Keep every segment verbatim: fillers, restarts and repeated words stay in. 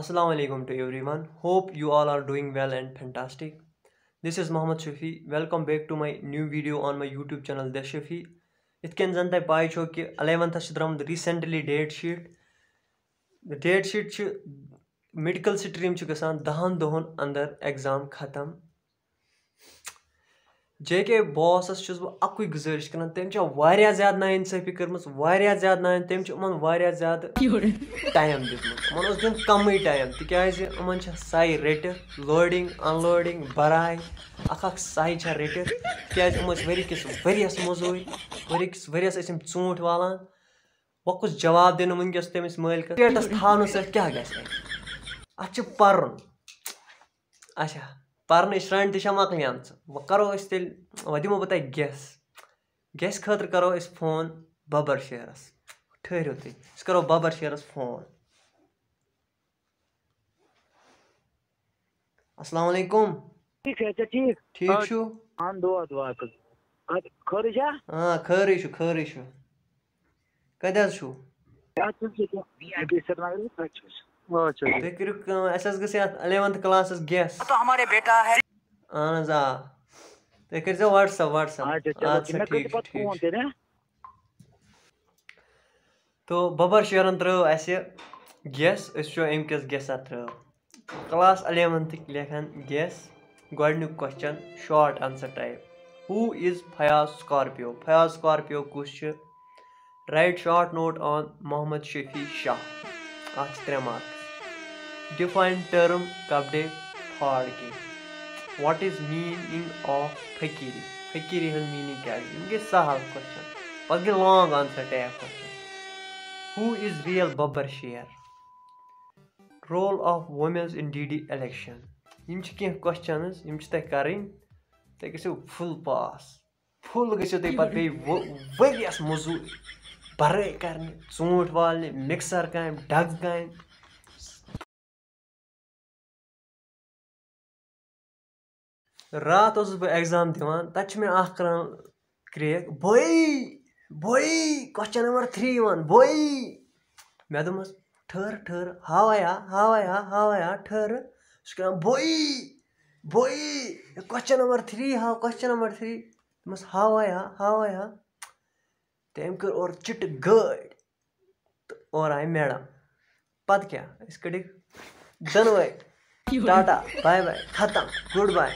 Assalamu alaikum to everyone. Hope you all are doing well and fantastic. This is Muhammad Shafi. Welcome back to my new video on my YouTube channel, The Shafi. یِتھ کٔنۍ زَن تۄہہِ پَے چھو کہِ الیونتھَس چھِ درٛامُت recently date sheet. Date sheet چھِ، medical stream چھِ گژھان دَہَن دۄہَن اندر ایگزام ختم۔ جے کے باسس چھُس بہٕ اَکُے گُزٲرِش کران، تٔمۍ چھےٚ واریاہ زیادٕ نااِنصٲفی کٔرمٕژ، واریاہ زیادٕ نااِن-، تٔمۍ چھُ یِمن واریاہ زیادٕ ٹایم دیُتمُت۔ یِمن اوس دیُن کمٕے ٹایم، تِکیازِ یِمن چھےٚ سَے رٔٹِتھ، لوڈنگ، انلوڈنگ، بَراے، اکھ اکھ سَے چھےٚ رٔٹِتھ۔ تِکیازِ یِم ٲسۍ ؤری کِس ؤریَس مٔزوٗرۍ، ؤری کِس ؤریَس ٲسۍ یِم ژوٗنٛٹھۍ والان۔ وۄنۍ کُس جواب دِنہٕ وٕنکیٚس تٔمِس مٲلکَس؟ پیٹَس تھاونہٕ سۭتۍ کیٛاہ گژھِ اَتہِ؟ اَتھ چھِ پَرُن۔ اچھا، پَرنٕچ سرٛنٛڈ تہِ چھےٚ مۄکلیمژٕ۔ وۄنۍ کَرو أسۍ تیٚلہِ، وۄنۍ دِمو بہٕ تۄہہِ گیس۔ گیس خٲطرٕ کَرو أسۍ فون بَبَر شیرَس۔ ٹھٔہرِو تُہۍ، أسۍ کَرو بَبَر شیرَس فون۔ السلام علیکم۔ ٹھیٖک چھا؟ ژےٚ ٹھیٖک؟ ٹھیٖک آ، چھُو؟ اَہَن، دُعا، دُعا کٔر۔ اَدٕ خٲرٕے چھا؟ آ، خٲرٕے چھُ، خٲرٕے چھُ۔ کَتہِ حظ چھُو؟ اَتہِ چھُس ییٚتہِ، ییٚتہِ سرینگرٕ پٮ۪ٹھ چھُس۔ اچھا، اچھا۔ تُہۍ کٔرِو کٲم، اَسہِ حظ گٔژھ یَتھ الیونتھ کلاسَس گیس۔ تو ہمارے بیٹا ہے۔ اَہَن حظ، آ۔ تُہۍ کٔرۍزیو WhatsApp، WhatsApp۔ اچھا، چلو، اَدٕ سا، مےٚ کٔرِو ٹھیٖک چھُ، پَتہٕ ٹھیٖک فون چھُ۔ تیٚلہِ، ہہ؟ تو ببر شیرن ترٲو اسہِ گیس، أسۍ وٕچھو أمۍ کِس گیسا ترٲو۔ کلاس الیونتھٕکۍ لیکھن گیس۔ گۄڈٕنیُک question، short answer type۔ Who is Fayaz Scorpio? Fayaz Scorpio کُس چھُ؟ Write short note on Mohammad Shafi Shah. اَتھ چھِ ترٛےٚ marks۔ Define term کپڑے پھاڑ کے۔ What is meaning of فقیری؟ فقیری ہٕنٛز meaning کیٛاہ چھِ؟ یِم گٔے سہل question۔ پتہٕ گٔے long answer type question۔ Who is real Babbar share? Role of women's in D D election۔ یِم چھِ کینٛہہ questions، یِم چھِ تۄہہِ کَرٕنۍ۔ تُہۍ گٔژھِو full pass۔ Full گٔژھِو تُہۍ پَتہٕ بیٚیہِ ؤ-، ؤریَس مٔزوٗرۍ بَرٲے کَرنہِ، ژوٗنٛٹھۍ والنہِ، mixer کامہِ، ڈَگہٕ کامہِ۔ راتھ اوسُس بہٕ exam دِوان، تَتہِ چھُ مےٚ اَکھ کران crack، بوے، بوے، question number three یِوان، بوے۔ مےٚ دوٚپمَس، ٹھٔہر، ٹھٔہر، ہاوَے ہا، ہاوَے ہا، ہاوَے ہا، ٹھٔہر۔ سُہ چھُ کران، بوے، بوے، question number three ہاو، question number three۔ دوٚپمَس، ہاوَے ہا، ہاوَے ہا۔ تہٕ أمۍ کٔر اورٕ چِٹہٕ گٲڑۍ۔ تہٕ اورٕ آیہِ madam۔ پتہٕ کیٛاہ؟ أسۍ کٔڑِکھ دۄنوَے۔ ٹاٹا، bye bye، ختم، good bye۔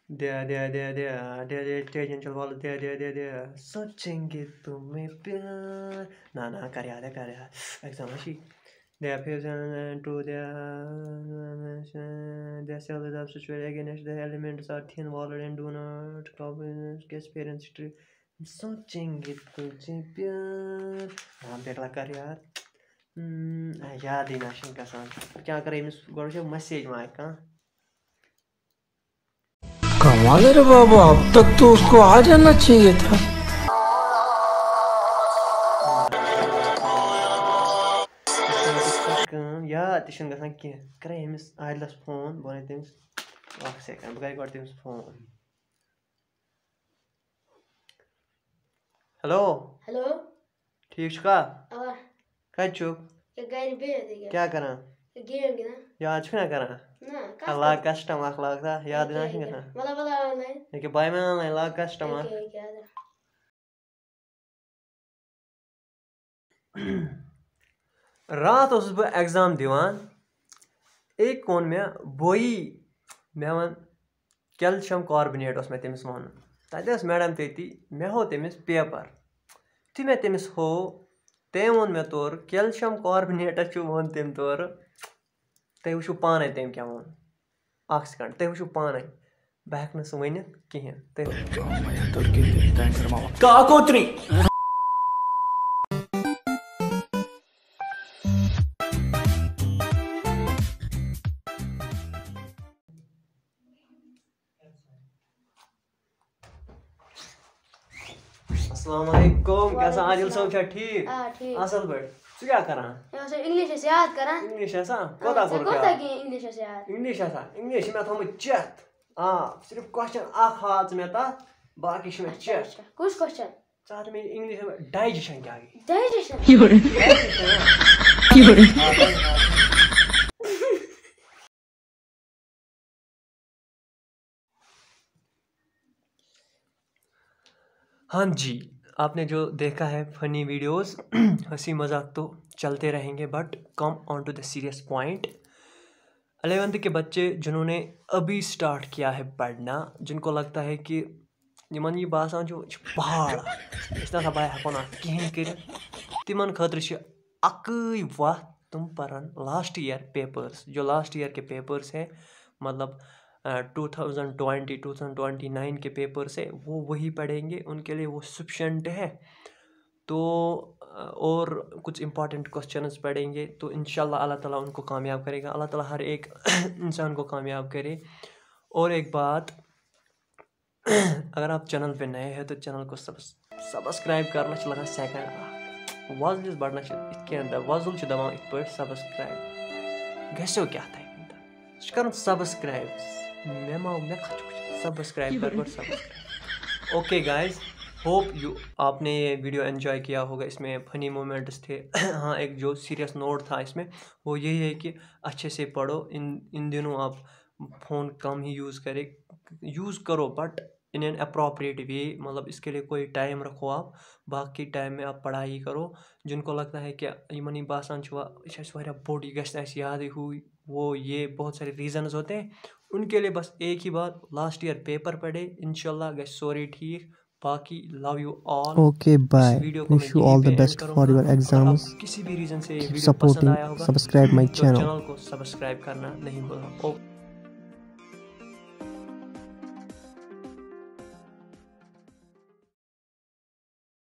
دیا، دیا، دیا، دیا، دیا، دیا، ٹیجن چل والو، دیا، دیا، دیا، دیا، سوچیں گے تمہیں پیار۔ نہ، نہ، کر یاد ہے، کر یاد۔ Exam Hai she. They have to their, their cells are situated against the elements are thin walled and do not cooperate. Experience tree. سوچیں گے تجھے پیار۔ ہاں، بیٹا کر یار۔ ہم، یادٕے نہ چھُنہٕ گژھان۔ کیٛاہ کَرٕ أمِس؟ گۄڈٕ چھِ message ما آیہِ کانٛہہ۔ کمال ہے رے بابا، اب تک تو اس کو آ جانا چاہیے تھا۔ کٲم یاد تہِ چھُنہٕ گژھان کینٛہہ۔ کَرے أمِس عادلَس فون، بہٕ وَنَے تٔمِس، اَکھ second، بہٕ کَرٕ گۄڈٕ تٔمِس فون۔ ہیلو۔ ہیلو۔ ٹھیٖک چھُکھا؟ اوا۔ کَتہِ چھُکھ؟ یہِ گرِ بِہِتھ ییٚکیٛاہ۔ کیٛاہ کران؟ یہِ game گِنٛدان۔ یاد چھُکھ نا کران؟ نہ، کَس لاگ کَتھ؟ Custom اَکھ لاگ سا، یادٕے نہ ییٚکیٛاہ، چھُنہٕ ییٚکیٛاہ۔ گژھان۔ وَلہ، وَلہ، اَنَے۔ ییٚکیٛاہ بہٕ مےٚ اَنَے، لاگ custom اَکھ۔ ییٚکیٛاہ، ییٚکیٛاہ، اَدٕ۔ راتھ اوسُس بہٕ exam دِوان، أکۍ ووٚن مےٚ، بویی، مےٚ وَن، calcium carbonate اوس مےٚ تٔمِس وَنُن۔ تَتہِ ٲس madam تٔتی، مےٚ ہوو تٔمِس paper۔ یُتھُے مےٚ تٔمِس ہوو، تٔمۍ ووٚن مےٚ تورٕ، calcium carbonate چھُ، ووٚن تٔمۍ تورٕ، تُہۍ وٕچھِو پانَے تٔمۍ کیٛاہ ووٚن۔ اَکھ second، تُہۍ وٕچھِو پانَے، بہٕ ہٮ۪کہٕ نہٕ سُہ ؤنِتھ کِہیٖنۍ۔ تُہۍ کاکوتری۔ السلام علیکم، کیٛاہ سا وعلیکم عادل صٲب السلام۔ چھا ٹھیٖک؟ آ، ٹھیٖک۔ اَصٕل پٲٹھۍ۔ ژٕ کیٛاہ کران؟ یہِ اوس English اَسہِ یاد کران۔ English ہسا؟ آ، کوٗتاہ ژےٚ کوٚرُتھ کوٗتاہ یاد؟ کینٛہہ English اَسہِ یاد؟ English ہسا؟ English چھِ مےٚ تھوٚمُت چٮ۪تھ۔ آ، صرف question اَکھ ہاو ژٕ مےٚ تَتھ، باقٕے چھِ مےٚ اچھا، چٮ۪تھ۔ اچھا۔ کُس question؟ ژٕ وَن تہٕ مےٚ اِنگلِش منٛز ڈایجیشن کیٛاہ گٔے؟ Digestion. Digestion. हाँ जी, आपने जो देखा है फनी वीडियोस, हंसी मजाक तो चलते रहेंगे, but come on to the serious point. Eleventh के बच्चे जिन्होंने अभी स्टार्ट किया है पढ़ना, जिनको लगता है कि یِمَن یہِ باسان چھُ، یہِ چھُ پہاڑ، أسۍ نہ سا بھائی ہٮ۪کو نہٕ اَتھ کِہیٖنۍ کٔرِتھ، تِمَن خٲطرٕ چھِ اَکٕے وَتھ، تِم پَرَن لاسٹ یِیَر پیپٲرٕس، جو لاسٹ یِیَر کے پیپٲرٕس ہے، مطلب two thousand twenty two thousand twenty nine کے پیپرس ہے، وہ وہی پڑھیں گے، ان کے لیے وہ سفیشینٹ ہے. تو اور کچھ امپورٹنٹ کوشچنز پڑھیں گے، تو انشاءاللہ اللہ تعالیٰ ان کو کامیاب کرے گا. اللہ تعالیٰ ہر ایک انسان کو کامیاب کرے. اور ایک بات، اگر آپ چینل پہ نئے ہیں تو چینل کو سبسکرائب کرنا چھِ لگان سیکنڈ اکھ. وۄزلِس بٹنس چھِ یِتھ کٔنۍ دب-، وۄزُل چھُ دباوُن یِتھ پٲٹھۍ سبسکرائب. گژھیو کیٛاہ تۄہہِ وٕنہِ؟ سُہ چھُ کرُن سبسکرائب. مےٚ ما مےٚ کھژ چھُ سبسکرائب کر گۄڈٕ subscribe. Okay guys, hope U آپ نے یہ ویڈیو انجوائے کیا ہوگا. اس میں فنی مومنٹس تھے. हाँ, एक जो सीरियस नोट था इसमें, वो यही है कि अच्छे से पढ़ो. इन इन दिनों आप फ़ोन कम ही यूज़ करें, यूज़ करो, but in an appropriate way. मतलब इसके लिए कोई टाइम रखो आप, बाकी टाइम में आप पढ़ाई करो. जिनको लगता है कि یِمَن یہِ باسان چھُ، وۄنۍ یہِ چھُ اَسہِ واریاہ بوٚڑ، یہِ گژھِ نہٕ اَسہِ یادٕے، ہُہ وہ یہ بہت سارے ریزنز ہوتے ہیں. ان کے لیے بس ایک ہی بات، لاسٹ ایئر پیپر پڑھے، انشاءاللہ گژھِ سورُے ٹھیٖک. باقی love you all. Okay, bye. Video کو میں Wish you یہیں all پہ the اینڈ best کروں for گا. your اگر آپ exams. کسی بھی ریزن سے یہ Keep ویڈیو پسند supporting, آیا ہوگا subscribe my تو channel. چینل کو سبسکرائب کرنا نہیں بھولنا. اوکے.